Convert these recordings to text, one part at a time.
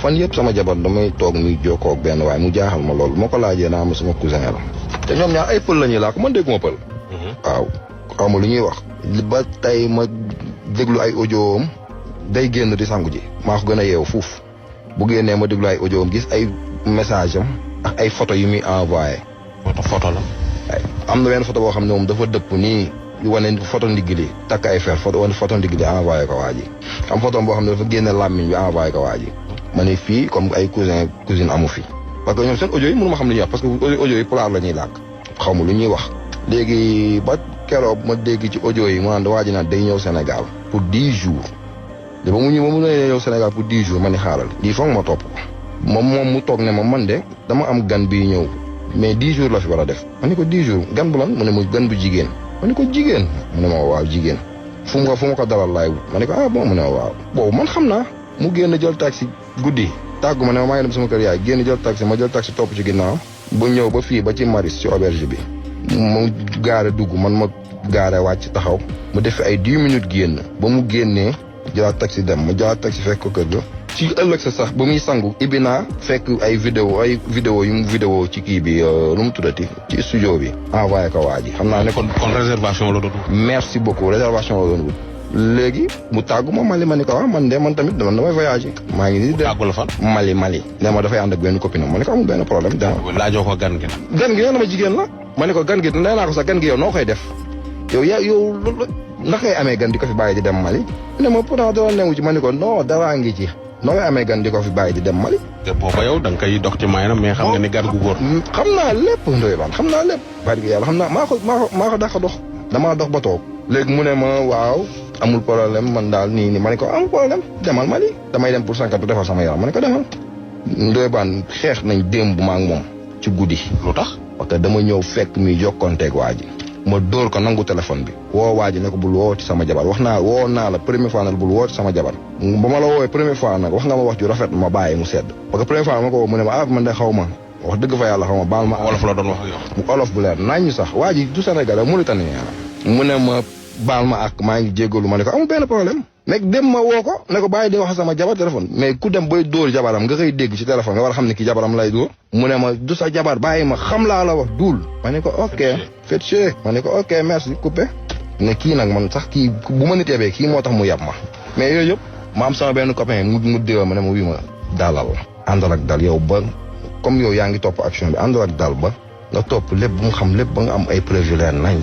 fan yëpp sama jabar damay toog muy jokkoo ak benn waaye mu jaaxal ma loolu moo ko laajee naa ma sama cousin la te ñoom ñaar ay pël la ñuy làkk man dégguma pël. waaw xaw ma lu ñuy wax. ba tey ma déglu ay audioom day génn di sangu ji maa ko gën a yeewu fuuf bu génnee ma déglu ay audioom gis ay message am ak ay photo yu muy envoyé. photo la. am na benn photo boo xam ne moom dafa dëpp nii wane photo ndigg li takk ay fer photo ndigg li envoyé ko waa ji am photo boo xam ne dafa génne làmmiñ bi envoyé ko waa ji ma ne fii comme ay cousine amu fi parce que ñoom seen audio yi mënu ma xam lu ñuy wax parce que audio yi pulaar la ñuy làkk xaw ma lu ñuy wax léegi ba keroog ma dégg ci audio yi mu naan waa ji naan day ñëw Sénégal pour 10 jours te ba mu ñëw Sénégal pour 10 jours ma ni xaaral lii foog ma topp ko moom mu toog ne ma man de dama am gan bii ñëw mais 10 jours la fi war a def ma ne ko 10 jours gan bu lan mu ne ma gan bu jigéen ma ne ko jigéen mu ne ma waaw jigéen fu ma ko dalal laay wut ma ne ko ah bon mu ne ma waaw boobu man xam naa mu génn jël taxi guddi tàggu ma ne ma maa ngi dem sama kër yaay génn jël taxi ma jël taxi topp ci ginnaaw ba ñëw ba fii ba ci Maris ci auberge bi mu gaare dugg man ma gaare wàcc taxaw mu def ay 10 minutes génn ba mu génnee jëlaat taxi dem ma jëlaat taxi fekk ko kër ga ci ëllëg sa sax ba muy sangu ibbi naa fekk ay vidéo yu mu vidéo ci kii bi lu mu tuddati ci studio bi envoyé ko waa ji xam naa ne kon réservation la doon. merci beaucoup réservation la doon wut léegi mu tàggu ma Mali ma ni ko waaw man de man tamit damay voyagé maa ngi nii de tàggu la fan Mali ne ma dafay ànd ak benn copine ma ne ko amul benn problème dama laajoo ko gan gi gan gi yow na ma jigéen la ma ne ko gan gi nee naa ko sax gan gi yow noo koy def yow ndax ngay amee gan di ko fi bàyyi di dem Mali ne ma pourtant dara newu ci ma ne ko non daraa ngi ci noo ngay amee gan di ko fi bàyyi di dem Mali. te booba yow da nga koy dox ci may na mais xam nga ni gan gu góor. xam naa lépp Ndoye Bane xam naa lépp. bari yàlla xam naa maa ko dàq dox. damaa dox ba toog. léegi mu ne ma waaw amul problème man daal nii ma ne ko amul problème demal Mali damay dem pour 50 defar sama yaram ma ne ko demal. Ndoye Bane xeex nañ démb ma ak moom ci guddi. lu tax. parce que dama ñëw fekk muy jokkonteeg waa ji. ma dóor ko nangu téléphone bi woo waa ji ne ko bul wooti sama jabar woo naa la première fois nag bul wooti sama jabar ba ma la woowee première fois nag wax nga ma wax ju rafet ma bàyyi mu sedd parce que première fois ma ko woo mu ne ma man de xaw ma wax dëgg fa yàlla xaw ma baal ma wolof la doon wax ak yow olof bu leer nañ sax waa ji du Sénégalais Mauritanien mu ne ma baal ma ak maa ngi jéggalu ma ne ko amul benn problème mais dem ma woo ko ne ko bàyyi di wax sama jabar téléphone mais ku dem bay dóor jabaram nga koy dégg ci téléphone nga war a xam ne ki jabaram lay dóor mu ne ma du sa jabar bàyyi ma xam laa la wax duul ma ne ko ok fait chier ma ne ko ok merci coupé ne kii nag man sax kii bu ma nit yebee kii moo tax mu yab ma mais yooyu yëpp ma am sama benn copain mu déwa ma ne ma wii ma dalal àndal ak dal yow ba comme yow yaa ngi topp action bi àndal ak dal ba nga topp lépp bu nga xam lépp ba nga am ay preuve yu leer nañ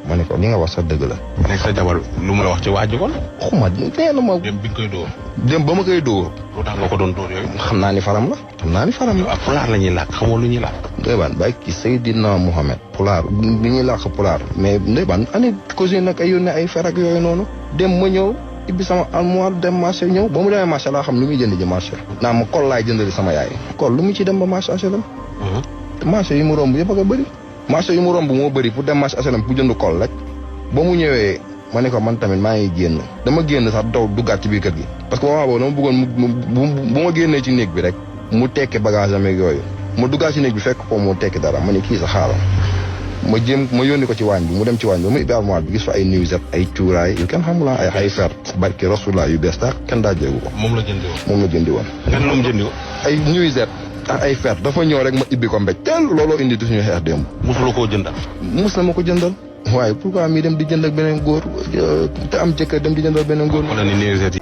ma ne ko li nga wax sax dëgg la. nekk sa jabar lu mu la wax ci waaju kon. xuma nee na ma. dem bi nga koy dóor. dem ba ma koy dóor. lu tax nga ko doon dóor yooyu. xam naa ni faram la. ak pulaar la ñuy làkk xamoo lu ñuy làkk. Ndoye Bane bàyyi kii Seydina Mohamed. pulaar bi ñuy làkk pulaar. mais Ndoye Bane ani cousine nag ay yónnee ay fer ak yooyu noonu. dem ma ñëw ibbi sama armoire dem marché ñëw ba mu demee marché laa xam lu muy jënd ji marché. naa ma kol laay jëndali sama yaay. kol lu mu ci dem ba marché HLM. marché yi mu romb yëpp a ko bëri. marché yi mu romb moo bëri pour dem marché HLM pour jënd kol rek ba mu ñëwee ma ne ko man tamit maa ngi génn dama génn sax daw duggaat ci biir kër gi parce que moment boobu dama bëggoon bu ma génnee ci néeg bi rek mu tekki bagage am ak yooyu mu duggaat ci néeg bi fekk ko mu tekki dara ma ne kii sa xaaral ma yónni ko ci waañ bi mu dem ci waañ bi ba mu ibbi armoire bi gis fa ay nuisette ay cuuraay yu kenn xamul ay fer barki rasulullah yu bees tax kenn daa jéegu ko. moom la jëndi woon. nga ne lu mu jëndi woon. ay nuisette ak ay fer dafa ñëw rek ma ibbi ko mbéj teel looloo indi du suñu xeex démb. mosuloo koo jëndal. mus na ma ko jëndal. waaye pourquoi mi dem di jënd ak beneen góor te am jëkkër dem di jëndal beneen góor. wala ni nuisette yi